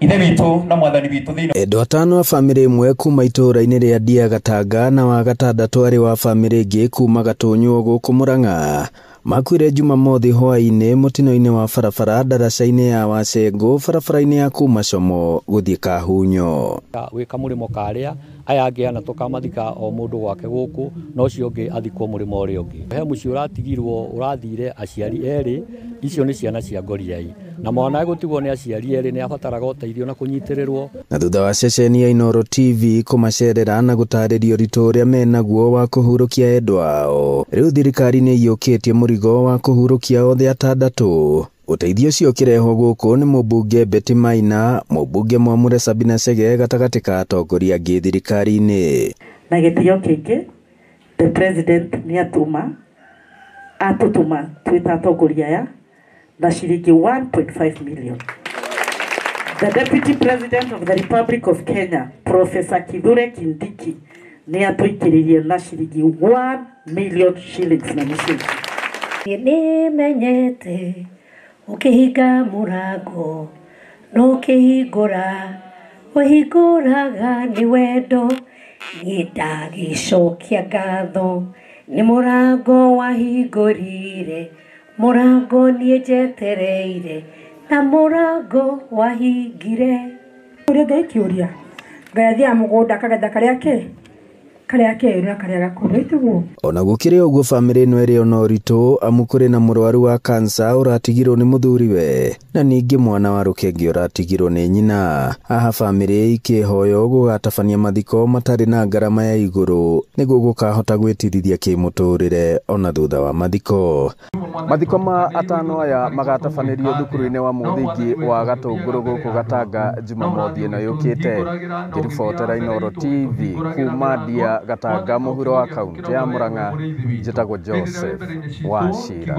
Ithe witũ na Mwathani witũ thĩinĩ. Endwa atano a bamĩrĩ ĩmwe kuma itũũra-inĩ rĩa Ndia Gatanga na wa gatandatũ arĩ wa bamĩrĩ ĩngĩ kuma Gatũnywo gũkũ Murang'a makuire Jumamothi hwaĩ-inĩ mũtino-inĩ wa barabara ndaraca-inĩ ya Wacengũ barabara-inĩ ya kuma Como gũthiĩ Kahunyo. Wĩ kamũrĩmo karĩa aya angĩ ana tũkamathika o mũndũ gwake gũkũ, na ũcio ũngĩ athikwo mũrĩmo ũrĩa ũngĩ. He mũciĩ ũratigirwo ũrathire aciari erĩ, icio nĩ ciana cia ngoriai, na mwana gũtigwo nĩ aciari erĩ nĩ abataraga ũteithio na kũnyitĩrĩrwo. Na thutha wa ceceni ya Inooro TV kũmacerera na gũtarĩria ũritũ ũrĩa menaguo wa kũhurũkia endwa ao, rĩu thirikari nĩ ĩiyũkĩtie mũrigo wa kũhurũkia othe atandatũ. Ũteithio ũcio ũkĩrehwo gũkũ nĩ mũmbunge Betty Maina, mũmbunge Mwamure Sabina Chege gatagatĩ ka atongoria angĩ thirikari-inĩ. Na gĩtĩo kĩingĩ, the president nĩ atũtũma twĩ ta atongoria aya na ciringi 1.5 million. The Deputy President of the Republic of Kenya, Professor Kithure Kindiki, nĩ atũikĩrĩrie na ciringi 1 million shillings na nusu. Nĩmenyete ũkĩhinga mũrango no ũkĩhingũra ũhingũraga nĩ wendo, niĩ ndagĩcokia ngatho nĩ mũrango wahingũrire, mũrango niĩ njetereire na mũrango wahingire. Ũrĩa Ngai kĩũria, Ngai athiaga mũgũnda akagetha karĩa ke karĩa keru na karĩa gakũrũ ĩtiguo. Ona gũkĩrĩ ũguo bamĩrĩ ĩno ĩrĩ ona ũritũ amu kũrĩ na mũrwaru wa kansa ũratigirwo nĩ mũthuriwe na ningĩ mwana wa rũkenge ũratigirwo nĩ nyina. Haha bamĩrĩ ikĩhoywo gũgatabania mathiko matarĩ na ngarama ya igũrũ nĩguo gũkahota gwĩtirithia kĩmũtũrĩre ona thutha wa mathiko. Mathiko ma atano aya magatabanĩrio thukuru-inĩ wa mũthingi wa Gatũngũrũ gũkũ Gatanga Jumamothi ĩno yũkĩte. Ngĩribotera Inooro TV kuma Ndia Gatanga mũhuro wa kaunti ya Murang'a, njĩtagwo Joseph Wachira.